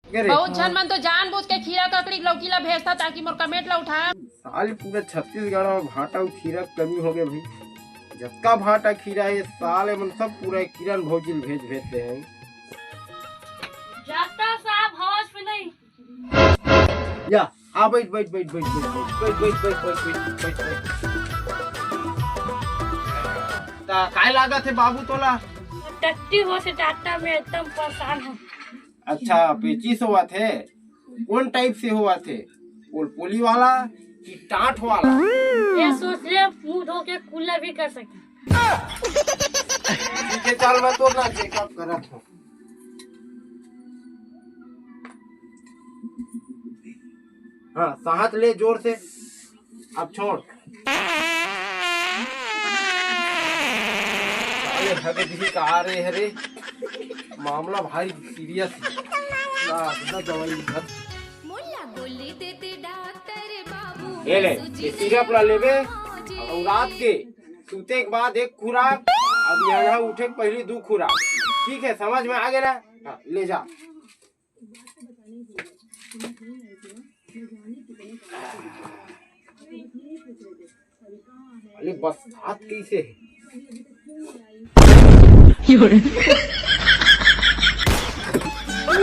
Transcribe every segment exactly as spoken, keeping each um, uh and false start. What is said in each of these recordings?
बहुत झन मन तो जानबूझ के खीरा ककड़ी लौकी ला भेजता ताकि मोर कमेंट ला उठा। साल पूरा छत्तीसगढ़ में भांटा अउ खीरा के कमी हो गए भाई। जतका भांटा खीरा हे साल मन सब पूरा किरण भौजी ल भेज भेज दे हैं। डॉक्टर साहब होश में नहीं। या आ बैठ बैठ बैठ बैठ बैठ बैठ बैठ बैठ बैठ बैठ बैठ बैठ बैठ। ता काय लागत हे बाबू तोला? टट्टी हो से डॉक्टर, मैं एकदम परेशान हूँ। अच्छा, पेचिस होवत हे। कौन टाइप से होवत हे? पोलपोली वाला कि टाट वाला? ये सोच ले, मुंह धो के कुल्ला भी कर सके। ठीक है, चल मैं तो ना चेकअप करत हूँ। हाँ, सांस ले जोर से। अब छोड़। अरे हवे दिही का रे हरे, मामला भारी सीरियस। ना ना दवाई लिखत। मोला गोली दे दे डॉक्टर बाबू। ये ले, ये सिरप ला लेबे अउ रात के सूते के बाद एक खुराक, अब यहाँ उठे के पहली दू खुराक। ठीक है, समझ में आ गया ना? हाँ, ले जा। अरे बस हाथ कैसे है? ये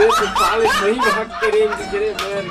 तो साले सही भाग के रेंज गिरे मैं।